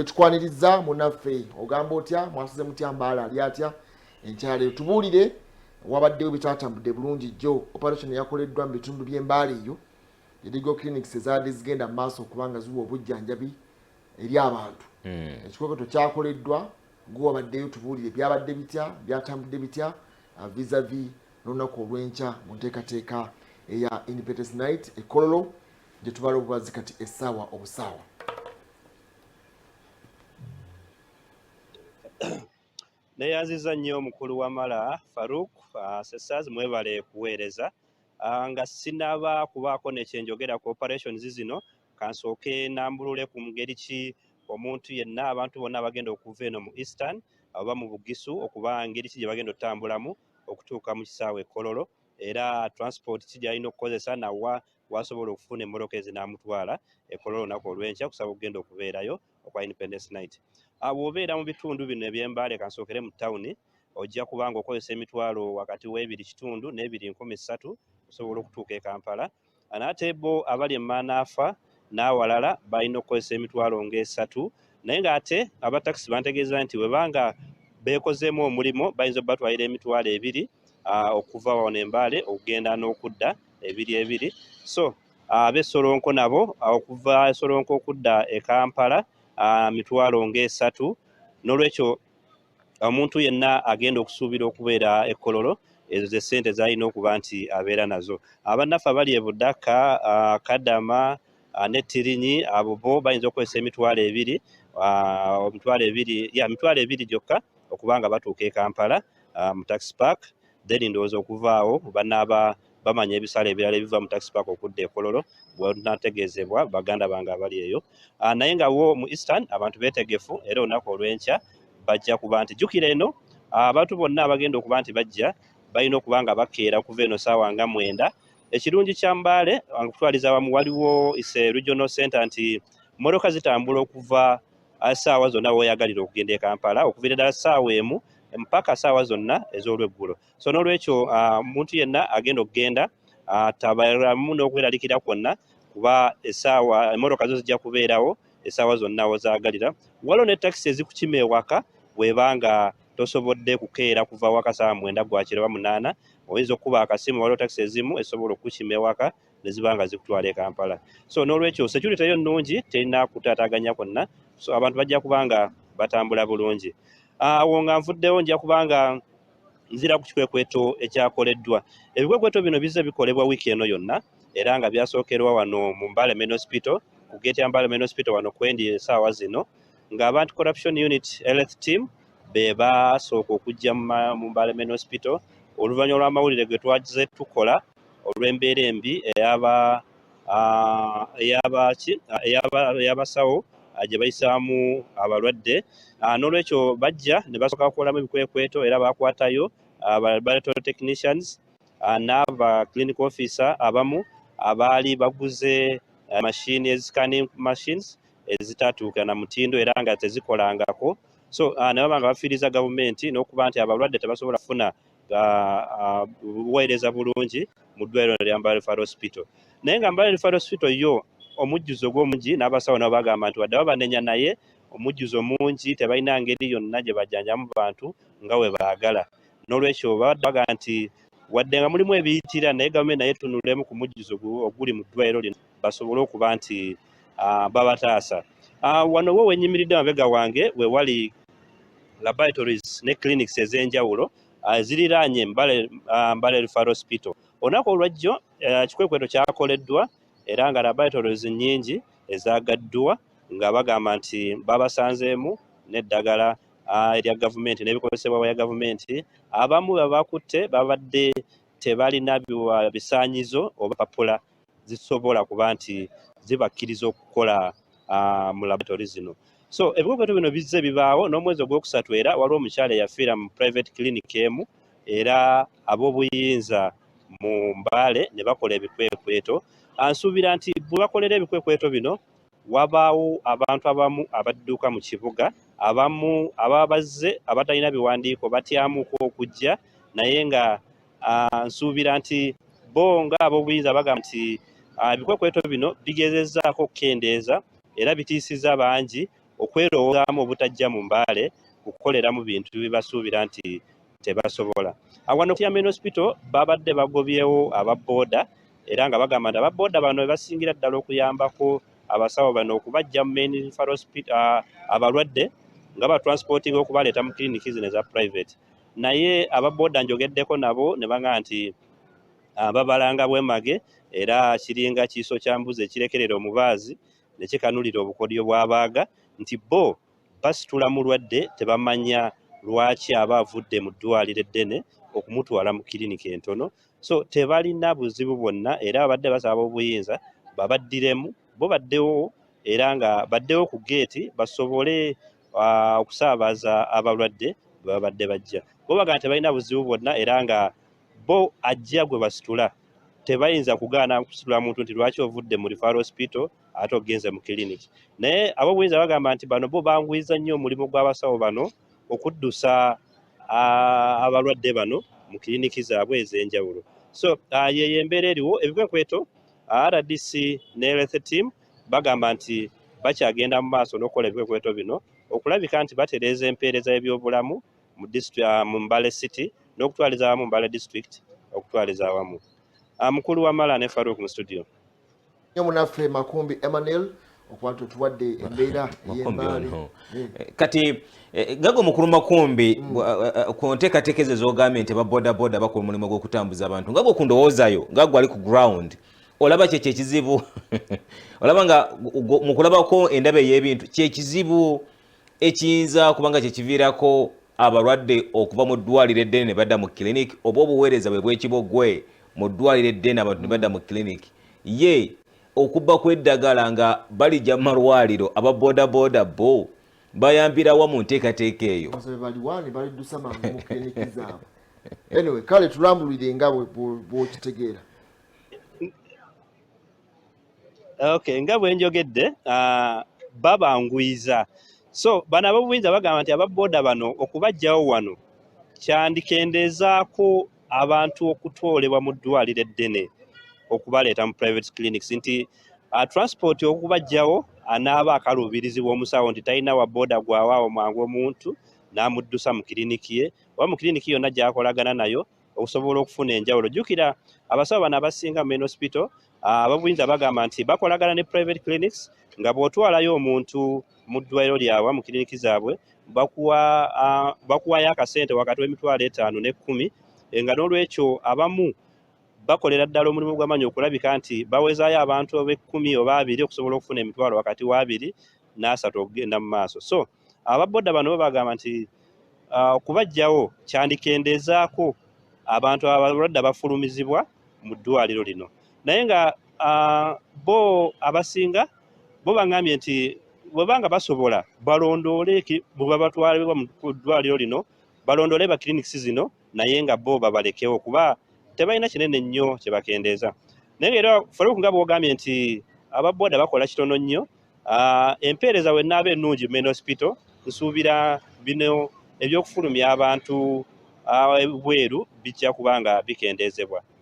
Tukwaniriza munaffe, ogamba otya? Mwasuze mutya? Mbaala ali atya enkyala eyo? Tubuulire, wabaddewo bitatambudde bulungi jjo? Operation yakoleddwa mu bitundu by'Embaala eyo, illegal clinics ezaadde zigenda mu maaso okubanga ziwa obujjanjabi eri abantu. Ekikwekweto kyakoleddwa, gwe wabaddeyo, tubuulire byabadde bitya, byatambudde bitya vis-a-vis n'olunaku olw'enkya mu nteekateeka eya Independence Night ekololo gye tubala obubazi kati essaawa obusaawa. Neyanziza nnyo omukulu Wamala Farouk Sesaz, mwebale kuweereza. Nga sinaba kubaako nekyenjogera ku operations zino, kansooke nambulule ku ngeri ki omuntu yenna, abantu bonna abagenda okuva eno mu Eastern oba mu Bugisu, okuba ngeri ki gye bagenda okutambulamu okutuuka mu kisaawe Kololo, era transport ki gy'alina okukozesa, nawa wasobola okufuna emmotoka ezinaamutwala e Kololo olunaku olw'enkya kusaba okugenda okubeerayo okwa Independence Night. Bw'obeera mu bitundu bino eby'Embaale, kansookere mu tawuni, ojja kuba nga okozesa emitwalo wakati w'ebiri kitundu n'ebiri nkumi ssatu osobola okutuuka e Kampala. Naate bo abali e Maanaafa n'awalala balina okukozesa emitwalo ng'esatu, naye ng'ate abatakisi bantegeeza nti bwebanga beekozeemu omulimu bayinza okubatwalira 20,000 okuva wano Embaale okugenda n'okudda, ebiri ebiri. So ab'e Solonko nabo okuva Solonko okudda e Kampala mitwalo ng'esatu. N'olwekyo omuntu yenna agenda okusuubira okubeera e Kololo, ezo ze ssente z'alina okuba nti abeera nazo. Abannaffe abali e Budaka, Kadama ne Tirinyi, abo bo bayinza okukozesa 20,000, 20,000 ya 20,000 gyokka okuba nga batuuka e Kampala mu taxi park. Then ndowooza okuvaawo banaaba bamanya ebisale ebirala ebiva mu taxi park okudda e Kololo, bwenategeezebwa baganda bange abali eyo. Naye nga wo mu Eastern abantu beetegefu, era olunaku olw'enkya bajja kuba nti jjukira eno abantu bonna abagenda okuba nti bajja balina okuba nga bakeera okuva eno saawa nga 9. Ekirungi kya Mbaale okutwaliza awamu, waliwo is a regional center, nti mmotoka zitambula okuva saawa zonna weoyagalira okugenda e Kampala, okuviira ddala saawa 1 mpaka saawa zonna ez'olweggulo. So n'olwekyo omuntu yenna agenda okugenda tabeeramu n'okweraliikirira kwonna, kuba essaawa emmotoka zo zijja kubeerawo essaawa zonna wozaagalira. Waliwo ne takisi ezikukima ewaka bw'eba nga tosobodde kukeera kuva waka saawa 9 gwakiro oba 8, oyinza okukuba akasimu, waliwo takisi ezimu ezisobola okukukima ewaka ne ziba nga zikutwala e Kampala. So n'olwekyo security yo nnungi, terina kutaataaganya kwonna, so abantu bajja kuba nga batambula bulungi. Awo nga nvuddewo, nja kuba nga nzira ku kikwekweto ekyakoleddwa. Ebikwekweto bino bizze bikolebwa wiiki eno yonna, era nga byasookerwa wano mu Mbale Main Hospital, ku gate ya Mbale Main Hospital wano kwendi essaawa zino, ng'aba Anti Corruption Unit health team be basooka okujja mu Mbale Main Hospital oluvannyuma lw'amawulire ge twagize tukola olw'embeera embi eyaba eyabaki ey'abasawo gye bayisaamu abalwadde. N'olwekyo bajja ne basooka kukolamu ebikwekweto, era bakwatayo laboratory technicians n'aba clinical officer abamu abaali baguze machine, scanning machines ezitatuuka na mutindo era nga tezikolangako. So ne baba nga bafiiriza gavumenti n'okuba nti abalwadde tebasobola kufuna buweereza bulungi mu ddwaliro lya Mbale Referral Hospital. Naye nga Mbale Referral Hospital yo omujjuzo gw'omungi, n'abasawo nabo bagamba nti wadde babanenya, naye omujjuzo mungi, tebalina ngeri yonna gye bajjanjamu bantu nga we baagala. N'olwekyo babadde bagamba nti wadde nga mulimu ebiyitira, naye gavumenti naye etunulemu ku mujjuzo oguli mu ddwaliro lino basobole okuba nti babataasa. Wano wo wenyimiridde mabega wange we wali laboratories ne clinics ez'enjawulo ziriraanye Mbale Referral Hospital. Olunaku olwajjo ekikwekweto kyakoleddwa, era nga laboratories nnyingi ezagaddwa, nga bagamba nti babasanzeemu n'eddagala erya gavumenti n'ebikozesebwa bya gavumenti. Abamu babakutte babadde tebalina bisaanyizo oba papula zisobola kuba nti zibakkiriza okukola mu laboratory zino. So ebikwekweto bino bizze bibaawo n'omwezi ogwokusatu, era waliwo omukyala eyafiira mu private clinic emu, era ab'obuyinza mu Mbaale ne bakola ebikwekweto. Nsuubira nti bwe bakolera ebikwekweto bino, wabaawo abantu abamu abadduka mu kibuga, abamu ababa bazze abatalina biwandiiko batyamuko okujja, naye nga nsuubira nti bo nga ab'obuyinza bagamba nti ebikwekweto bino bigezezzaako okukendeeza era bitiisizza bangi. okwerowoozaamu obutajja mu Mbale kukoleramu bintu bye basuubira nti tebasobola. Wano ku Main Hospital babadde bagobyewo aba boda, era nga bagamba nti aba boda bano bebasingira ddala okuyambako abasawo bano okubajja mu main referral hospital, abalwadde nga batransporting okubaleeta mu kiliniki zino eza private. Naye aba boda njogeddeko nabo ne bagamba nti babalanga bwemage, era kiringa kiiso kya mbuzi ekirekerera omubaazi ne kikanulira obukodyo bw'abaaga, nti bo basitula mulwadde, tebamanya lwaki aba avudde mu ddwaliro eddene okumutwala mu kiriniki entono. So tebalina buzibu bwonna, era babadde basaba obuyinza babaddiremu bo baddewo, era nga baddewo ku geeti basobole okusaabaza abalwadde bwe babadde bajja. Bo bagamba tebalina buzibu bwonna, era nga bo ajja gwe basitula, tebayinza kugaana kusitula muntu nti lwaki ovudde mu referral hospital ate ogenze mu kiliniki. Naye ab'obuyinza bagamba nti bano bo banguyiza nnyo omulimu gw'abasawo bano okuddusa abalwadde bano mu kiliniki zaabwe ez'enjawulo. So yeyo embeera eriwo. Ebikwekweto, RDC ne health team bagamba nti bakyagenda mu maaso n'okukola ebikwekweto bino okulabika nti batereeza empeereza y'ebyobulamu mu district, mu Mbale City n'okutwaliza awamu Mbale District okutwaliza awamu. Mukulu Wamala ne Farouk mu studio. Nnyo munaffe Makumbi Emmanuel okuba nti otuwadde embeera Makumbi ey'Embaale. Ono. Kati gago mukulu Makumbi, ku nteekateeka ezo z'ogambye nti ababodaboda bakola omulimu gw'okutambuza abantu, nga gwe ku ndowoozayo, nga gwe ali ku ground, olaba kyekyo ekizibu? Olaba nga mu kulabako endaba ey'ebintu, kyekizibu ekiyinza kubanga kyekiviirako abalwadde okuva mu ddwaliro eddene ne badda mu clinic, oba obuweereza bwe bwekibogwe mu ddwaliro eddene abantu ne badda mu clinic? Ye okubba kw'eddagala nga balijja mu malwaliro, aba bodaboda bo bayambirawa mu nteekateeka eyo? Be baliwa ne baliddusa mangu mu kiliniki zaabwe. Anyway, kale tulambulire nga bw'okitegeera. Okay, nga bwe njogedde, babanguyiza. So bano ab'obuyinza bagamba nti ababoda bano okubajjawo wano kyandikendeezaako abantu okutoolebwa mu ddwaliro eddene okubaleeta mu private clinics, nti transport okubajjawo anaaba akaluubirizibwa omusawo nti talina wa boda gwawaawo mangu omuntu n'amuddusa mu kiriniki ye oba mu kiriniki yonna gy'akolagana nayo okusobola okufuna enjawulo. Jjukira abasawo bano abasinga mu main hospital, ababuyinza bagamba nti bakolagana ne private clinics, nga bw'otwalayo omuntu mu ddwaliro lyabwe, mu kiriniki zaabwe, bakuwayo akasente wakati w'emitwalo 5 n'ekumi, nga n'olwekyo abamu bakolera ddala omulimu gw'amaanyi okulabika nti bawezaayo abantu ab'ekumi oba abiri okusobola okufuna emitwalo wakati wa 2 n'asatu okugenda mu maaso. So ababoda bano bo bagamba nti okubaggyawo kyandikendeezaako abantu abalwadde abafulumizibwa mu ddwaliro lino. Naye nga bo abasinga bo baŋŋambye nti bwebanga basobola balondoole bwe babatwalibwa mu ddwaliro lino, balondoole ba clinics zino, naye nga bo babalekewo kuba tebalina kinene nnyo kye bakendeeza. Naye nga era Farouk, nga bw'ogambye nti ababoda bakola kitono nnyo, empeereza wennaaba ennungi mu main hospital, nsuubira bino ebyokufulumya abantu ebweru bijja kuba nga bikendeezebwa.